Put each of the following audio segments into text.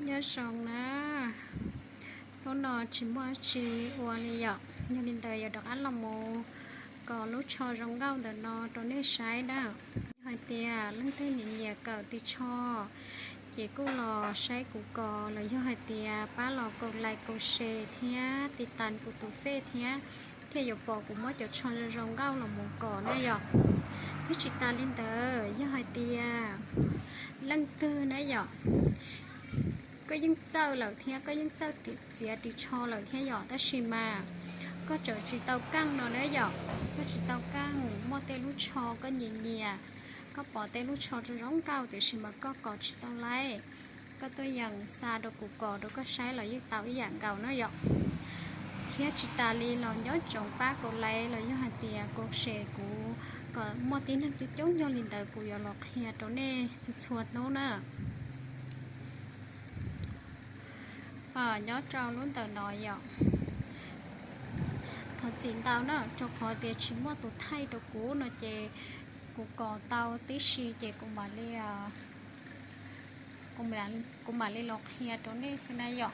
Nyob zoo na, hnub no tsis muaj dab tsi ua li yom, yog li ntawd yuav rov qab los mus kos lub tsho zoo nkauj ntawm no rau nej saib na. Yog hais tias leej twg nyiam nyiam kawm ris tsho, ces kuj los saib kuv kos, los yog hais tias pab los kaum like kaum share thiab tiv tas kuv tus fej thiab, thiaj yuav pom kuv muab cov tsho zoo zoo nkauj los mus kos na yom. Thiab tsis tas li ntawd, yog hais tias leej twg na yom, koj yeej txawj lawm thiab koj yeej txawj txiav ris tsho lawm thiab yom, tab sis mas koj tseem tsis tau keej no na yom, koj tsis tau keej, muaj tej lub tsho koj nyiam nyiam, koj pom tej lub tsho zoo zoo nkauj tiam sis mas koj kos tsis tau laib, koj tuaj yeem xa rau kuv kos rau koj saib los yeej tau ib yam nkaus na yom. Thiab tsis tas li los nco ntsoov pab kaum like los yog hais tias kaum share kuv, kom muaj tib neeg coob coob, yog li ntawd kuv yuav los qhia rau nej txhua txhua hnub na. Nyob rau lub ntawm no yom, thov txim ntau na, rau qhov tias tsis muaj tus thaij rau kuv no ces kuv kos tau tib si ces kuv mam li, kuv mam li los qhia rau nej xwb na yom.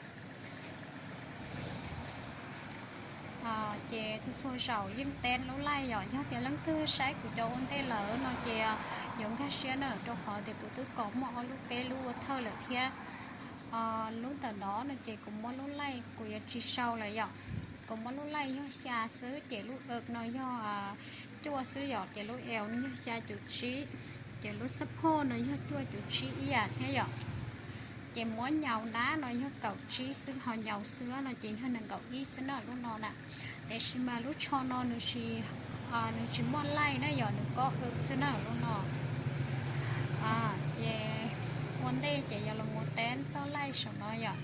Ces txhua txhua zaus yeej teb lub like yom, yog tias leej twg saib kuv cov ua ntej lawm no ces yuav nkag siab na, rau qhov tias kuv twb kos muaj ob lub peb lub ua thawj lawm thiab. Lub ntawm no no ces kuv muab lub like kuv yuav tsis sau lawm yom. Kuv muab lub like yog xya xwb, ces lub ub no yog cuaj xwb yom, ces lub L no yog xya cum tsib, ces lub xab phoj no yog cuaj cum tsib ib yam thiab yom. Ces muab nyaus nab no yog kaum tsib xwb, ho nyaus xwb no ces yog nees nkaum ib xwb na lub no na. Tiam sis mas lub tsho no nws tsis, nws tsis muaj like na yom, nws kob w xwb na lub no. Ces ua ntej ces yuav los mus teb txoj like saum no yom.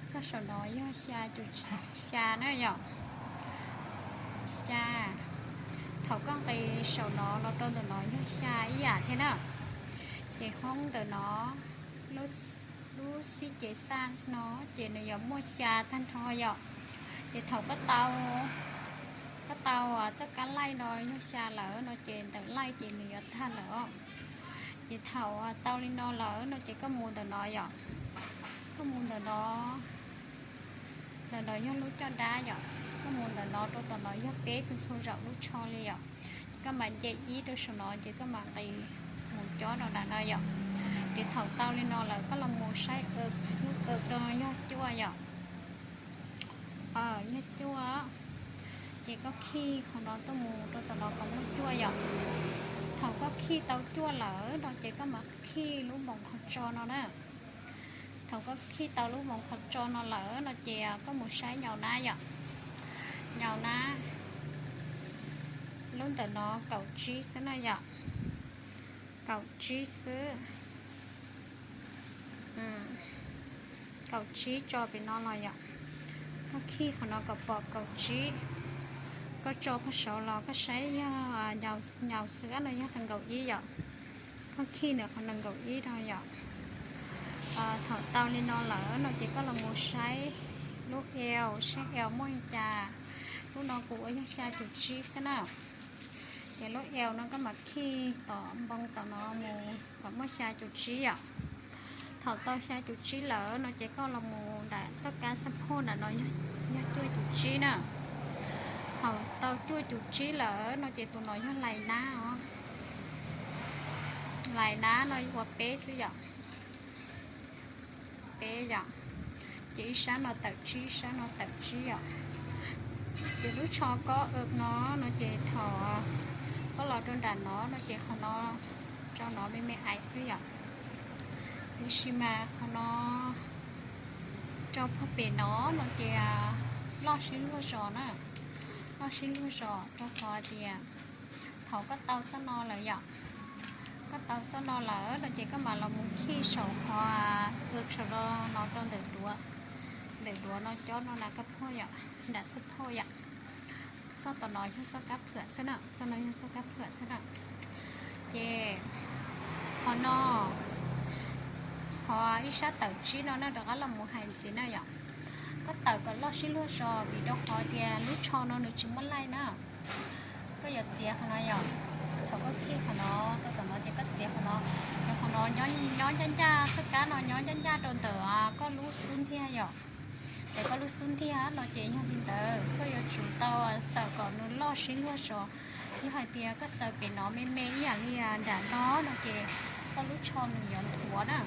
Txoj saum no yog xya, xya na yom. Xya. Thaum koj nqis saum no los rau ntawm no yog xya ib yam thiab na. Ces hoob ntawm no, lub xib ces xaj no ces nws yuav muaj xya tag nrho yom. Ces thaum koj tau, koj tau txoj kab like no yog xya lawm no ces ntawm like ces nws yuav tag lawm os. Ces thaum tau li no lawm no ces koj mus ntawm no yom. Koj mus ntawm no, ntawm no yog lub caj dab yom. Koj mus ntawm no rau tom no yog peb txhua txhua zaum lub tsho li yom. Ces koj mam nce ib rau saum no ces koj mam nqis mus cob rau nram no yom. Ces thaum tau li no lawm koj los mus saib lub w rau yog cuaj yom. Yog cuaj. Ces koj khij qhov no tuaj mus rau tom no kom muaj cuaj yom. Thaum koj khij tau cuaj lawm no ces koj mam khij lub npoos qhov tso no na. Thaum koj khij tau lub npoos qhov tso no lawm no ces koj mus saib nyaus nab yom. Nyaus nab, lub ntawm no kaum tsib xwb na yom. Kaum tsib xwb. Kaum tsib tso pem no los yom. Koj khij qhov no kom pom kaum tsib. Koj tso pem saud los koj saib yog nyaus xwb no yog nees nkaum ib yom. Koj khij ntawm qhov nees nkaum ib no yom. Thaum tau li no lawm no ces koj los mus saib lub L, saib L muaj li cas. Lub no kuv ua yog xya cum tsib xwb na. Ces lub L no koj mam khij tom npoo tom no mus kom muaj xya cum tsib yom. Thaum tau xya cum tsib lawm no ces koj los mus nram txoj kab xab phoj nram no yog cuaj cum tsib na. Thaum tau cuaj cum tsib lawm no ces tus no yog lais nab os. Lais nab no ua peb xwb yom. Peb yom. Ces ib sab no tawm tsib, ib sab no tawm tsib yom. Ces lub tsho kob w no no ces thaum koj los rau nram no no ces qhov no rau no me me ais xwb yom. Tiam sis mas qhov no rau puag pem no no ces loj sib luag zos na. Loj sib luag zos rau qhov tias thaum koj tau txoj no lawm yom. Koj tau txoj no lawm no ces koj mam los mus khij saum qhov w saum no no rau ntawm duav. Ntawm duav no cob no na koj phoj yom, nram xab phoj yom. Txoj tom no yog txoj kab phwam xwb na, txoj no yog txoj kab phwam xwb na. Ces qhov no, qhov ib sab tawm tsib no na rov qab los mus hais ntxiv na yom. Koj tawm kom loj sib luag zos vim rau qhov tias lub tsho no nws tsis muaj laij na. Koj yuav txiav qhov no yom. Thaum koj khij qhov no rau tom no ces koj txiav qhov no. Ces qhov no nyob ncaj ncaj txoj kab no nyob Ncaj ncaj rau ntawm koj lub xub ntiag yom. Ntawm koj lub xub ntiag no ces yog li ntawd koj yuav tsum tau xaws kom nws loj sib luag zos. Yog hais tias koj xaws pem no me me ib yam li nram no no ces koj lub tsho nws yuav nthuav na,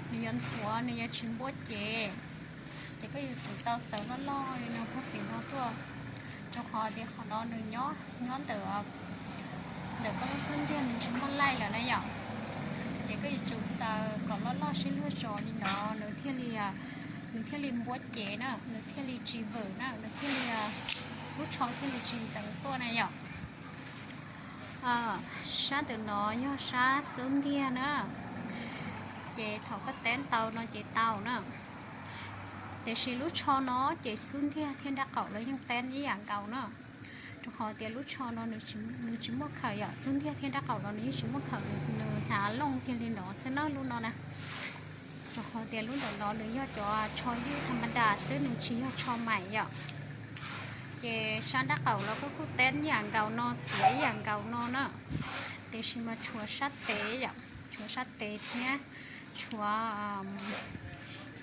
nws yuav nthuav, nws yuav tsis npuab cev. Ces koj yuav tsum tau xaws loj loj li no puag pem no tuaj, rau qhov tias qhov no nws nyob nyob ntawm ntawm koj lub xub ntiag nws tsis muaj laij lawm na yom. Ces koj yuav tsum xaws kom loj loj sib luag zos li no nws thiaj li, nws thiaj li npuab cev na, nws thiaj li tsis vwm na, nws thiaj li, lub tsho thiaj li tsis ntxeev tuaj na yom. Sab ntawm no yog sab xub ntiag na, ces thaum koj teb tau no ces tau na. Tiam sis lub tsho no ces xub ntiag thiab nrab qaum los yeej teb ib yam nkaus na, rau qhov tias lub tsho no nws tsis muaj khawm yom, xub ntiag thiab nrab qaum los nws yeej tsis muaj khawm, nws hnav looj kiag li no xwb na lub no na. Rau qhov tias lub ntawm no nws yog cov tsho ywj tham ma das xwb, nws tsis yog tsho maim yom. Ces sab nrab qaum los koj kuj teb ib yam nkaus no, txiav ib yam nkaus no na, tiam sis mas tshuav sab tes yom, tshuav sab tes thiab tshuav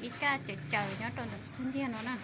ib kaj caws caws nyob rau ntawm xub ntiag no na.